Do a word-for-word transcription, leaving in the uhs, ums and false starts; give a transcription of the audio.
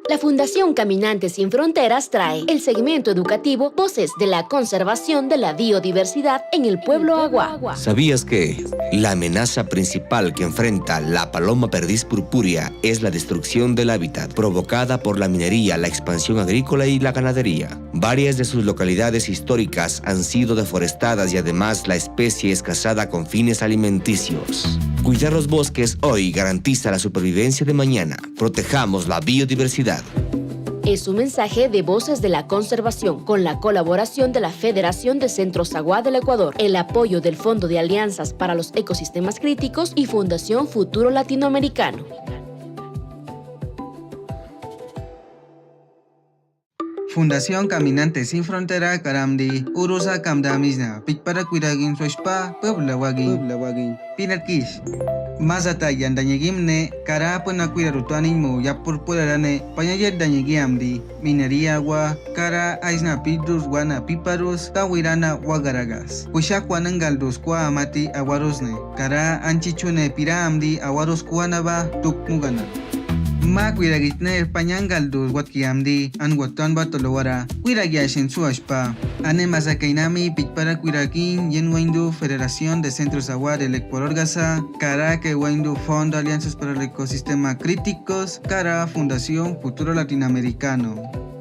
La Fundación Caminantes Sin Fronteras trae el segmento educativo Voces de la Conservación de la Biodiversidad en el Pueblo Awa. ¿Sabías que la amenaza principal que enfrenta la paloma perdiz purpúrea es la destrucción del hábitat provocada por la minería, la expansión agrícola y la ganadería? Varias de sus localidades históricas han sido deforestadas y además la especie es cazada con fines alimenticios. Cuidar los bosques hoy garantiza la supervivencia de mañana. Protejamos la biodiversidad. Es un mensaje de Voces de la Conservación, con la colaboración de la Federación de Centros Awa del Ecuador, el apoyo del Fondo de Alianzas para los Ecosistemas Críticos y Fundación Futuro Latinoamericano. Fundación Caminantes Sin Frontera kar amdi, urus akam damisna, pichhpara kwiragin swaspà, pwebla wagin. Pwebla wagin. Pinatkish. Mazata yan dañegimne, kara pwena kwiraru twanin mu, yapur purarane, pañayet dañegi amdi, minería wa, kara aisna pidrus wana piparus, tawirana wagaragas. Kwishak wanangaldus kwa amati awarusne, kara anchichune pira amdi awarus kwana wa, tukmugana. Ma kwiragitne pañangaldus watki amdi, an watwan watolo wara, kwiragia shin suwaspà. Ane mazakainami pichhpara kwirakin, yen waindu Federación de Centros Awa del Ecuador gasa, kara ke waindu Fondo Alianzas para el Ecosistema Críticos, kara Fundación Futuro Latinoamericano.